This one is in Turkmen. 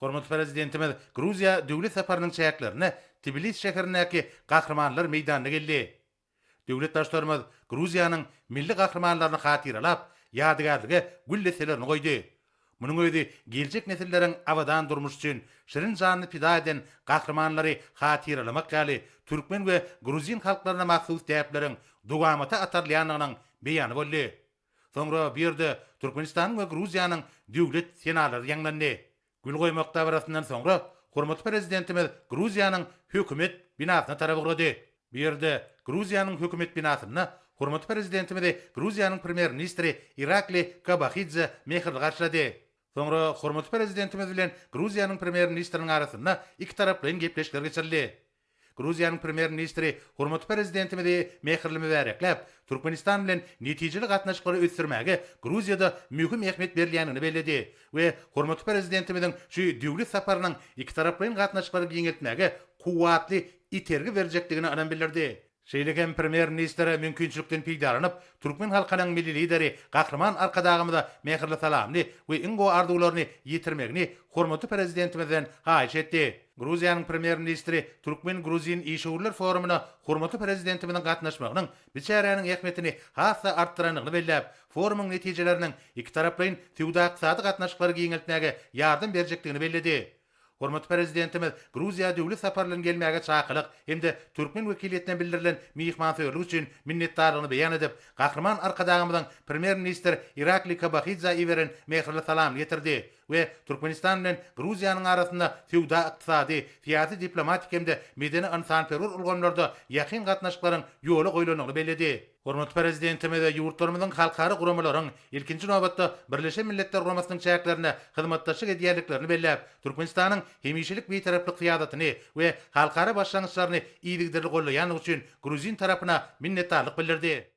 Hormatly Prezidentimiz Gruziýa döwlet saparynyň çäklerinde Tbilisi şäherindäki Gahrymanlar meýdanyna geldi. Döwlet Baştutanymyz Gruziýanyň milli gahrymanlaryny hatyralap, ýadygärlige gül desselerini goýdy. Munuň özi geljek nesilleriň abadan durmuşy üçin şirin janyny pida eden gahrymanlary hatyralamak ýaly türkmen we gruzin halklaryna mahsus däpleriň dowamata atarylýandygynyň beýany boldy. Soňra bu ýerde Türkmenistanyň we Gruziýanyň döwlet senalary ýaňlandy. Gül goýmak dabarasyndan soňra hormatly Prezidentimiz Gruziýanyň Hökümet binasyna tarap ugrady. Bu ýerde Gruziýanyň Hökümet binasynda hormatly Prezidentimizi Gruziýanyň Premýer-ministri Irakli Kobahidze mähirli garşylady. Soňra hormatly Prezidentimiz bilen Gruziýanyň Premýer-ministriniň arasynda ikitaraplaýyn gepleşikler geçirildi. Gruziýanyň Premýer-ministri hormatly Prezidentimizi mähirli mübärekläp, Türkmenistan bilen netijeli gatnaşyklary ösdürmäge Gruziýada möhüm ähmiýet berilýändigini belledi we hormatly Prezidentimiziň şu döwlet saparynyň ikitaraplaýyn gatnaşyklary giňeltmäge kuwwatly itergi berjekdigine ynam bildirdi. Şeýle hem Premýer-ministr mümkinçilikden peýdalanyp, türkmen halkynyň Milli Lideri Gahryman Arkadagymyza mähirli salamyny we iň gowy arzuwlaryny ýetirmegini hormatly Prezidentimizden haýyş etdi. Gruziýanyň Premýer-ministri türkmen-gruzin işewürler forumyna hormatly Prezidentimiziň gatnaşmagynyň bu çäräniň ähmiýetini has-da artdyrandygyny belläp, forumyň netijeleriniň ikitaraplaýyn söwda-ykdysady gatnaşyklary giňeltmäge ýardam berjekdigini belledi. Hormatly Prezidentimiz Gruziýa döwlet sapary bilen gelmäge çakylyk hem-de türkmen wekiliýetine bildirilen myhmansöýerlik üçin minnetdarlygyny beýan edip, Gahryman Arkadagymyzyň Premýer-ministr Irakli Kobahidzä iberen mähirli salamyny ýetirdi we Türkmenistan bilen Gruziýanyň arasynda söwda-ykdysady, syýasy-diplomatik hem-de medeni-ynsanperwer ulgamlarda ýakyn gatnaşyklaryň ýola goýlandygyny belledi. Hormatly Prezidentimiz ýurtlarymyzyň halkara guramalaryň, ilkinji nobatda, Birleşen Milletler Guramasynyň çäklerinde hyzmatdaşlyk edýändiklerini belläp, Türkmenistanyň hemişelik Bitaraplyk syýasatyny we halkara başlangyçlaryny yzygiderli goldaýandygy üçin gruzin tarapyna minnetdarlyk bildirdi.